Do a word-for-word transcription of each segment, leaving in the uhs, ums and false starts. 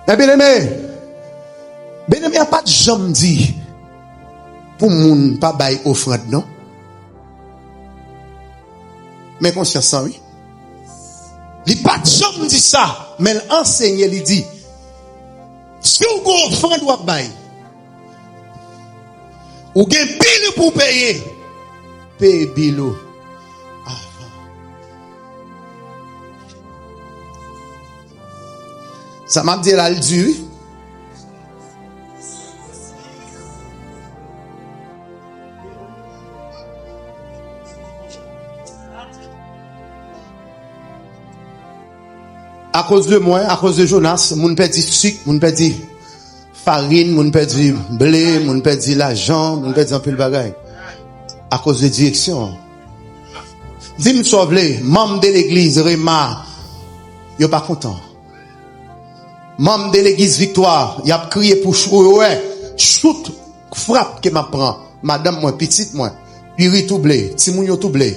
Men byeneme, byeneme a pa t janm di pou moun pa bay ofrann, non. Men konsyans lan, wi. Li pa t janm di sa, men l ansenye, li di, si w gen ofrann w ap bay, ou gen bil pou w peye, peye bil ou avan. Sa m ap di la, l di wi. Akoz de mwen, akoz de Jonas, moun pèdi sik, moun pèdi farin, moun pèdi ble, moun pèdi lajan, moun pèdi anpil bagay. Akoz de direksyon an. Di m sa w vle, manm de legliz Rema, yo pa kontan. Manm de legliz Viktwa, y ap kriye pou chou yo wè. Chout, frap ke m ap pran. Madanm mwen, pitit mwen, pitit ou ble, timoun yo tou ble.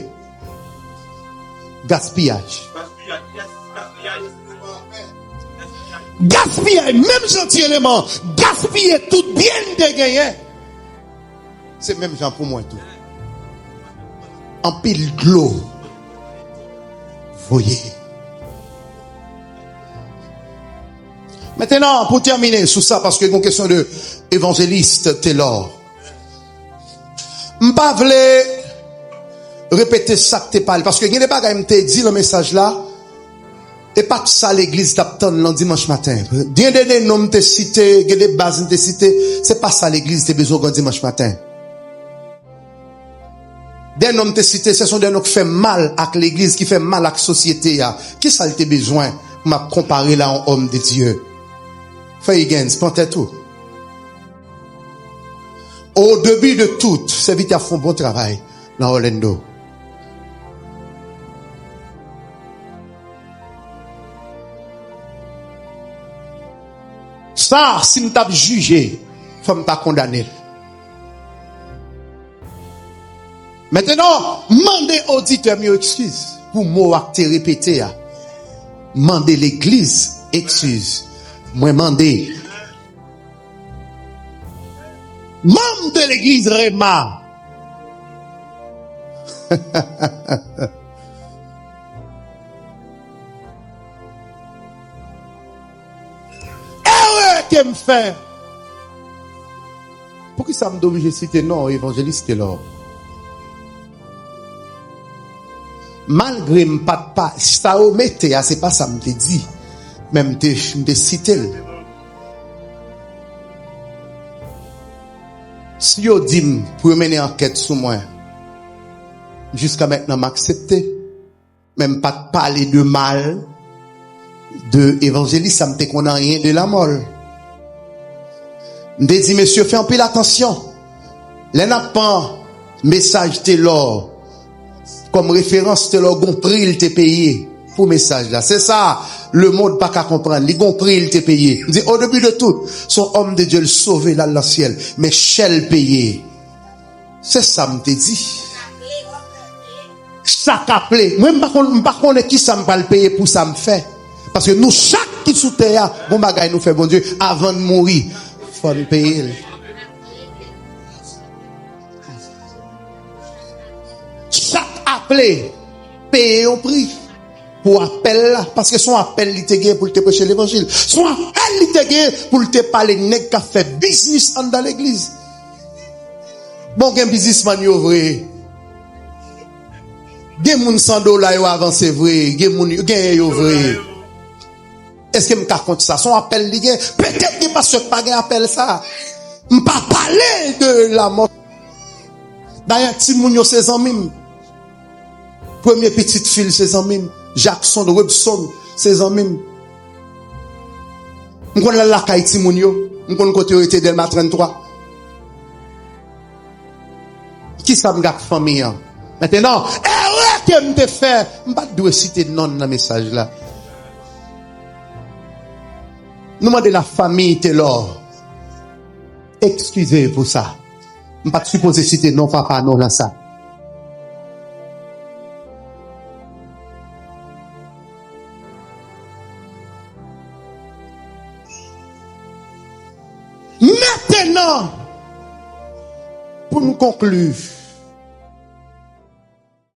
Gaspiyaj. Gaspiyaj, menm jan ti eleman gaspiye tout byen l te genyen. Se menm jan pou mwen tou. Anpil dlo voye. Mentenan, pou tèmine sou sa, paske gon kesyon de evanjelis Telor. M pa vle repete sa k te pale, paske gen de bagay m te di nan mesaj la, e pa t sa legliz t ap tann nan dimanch maten. Gen de, de non m te site, gen de baz m te site, se pa sa legliz te bezwen gen dimanch maten. De non m te site, se son de non k fè mal ak legliz, ki fè mal ak sosyete a. Kisa l te bezwen pou m ap konpare l a yon òm de Dye? Fè Higgins, pran tèt ou. Au début de tout, sèvitè a fè yon bon travay nan Orlando. Sa, si m t ap jije, fò m ta kondane l. Mentenan, mande oditè m yo ekskiz pou mo a k te repete a. Mande legliz ekskiz. Mwen mande. Manm de legliz Rema. Erè ke m fè. Poukisa m te oblije site non evanjelis Telor? Malgre m pa t pa, sa yo mete a, se pa sa m te di. Men m te, m te site l. Si yo di m pou yo mennen ankèt sou mwen, jiska mentnan m aksepte. Men m pa t pale de mal de evanjelis sa, m te konn anyen de lanmò l. M te di, mesye, fè anpil atansyon. Lè n ap pran mesaj Telor kòm referans, Telor gon pri l te peye pou mesaj la. Se sa, lemonn pa ka konprann. Li gon pri l te peye. M di, au début de tout, se yon òm de Dye, l sove, l al nan syèl. Men chè l peye. Se sa m te di. Sa k aple. Mwen, m pa konn, m pa konnen kisa m pral peye pou sa m fè. Paske nou chak ki sou tè a, gon bagay nou fè Bondye avan n mouri. Fò n peye l. Chak aple peye yon pri pou apèl la. Paske se yon apèl li te gen pou l te preche levanjil. Se yon apèl li te gen pou l te pale nèg k ap fè biznis anndan legliz. Bon, gen biznismann yo vre. Gen moun san dola yo avanse vre. Gen moun yo genyen yo vre. Èske m ka kont sa? Se yon apèl li gen. Petèt gen pastè k pa gen apèl sa. M pa pale de lanmò. Dayè, timoun yo se zanmi m. Premye pitit fi l se zanmi m. Jackson, Webson, se zanmi m. M konn al lakay timoun yo. M konn kote yo rete, Dèlma trannntwa. Kisa m gen ak fanmi an? Mentenan, erè ke m te fè, m pa t dwe site non l nan mesaj la. Nou mande lafanmi Telor ekskize pou sa. M pa t sipoze site non papa nou nan sa. Maintenant, pou n konkli,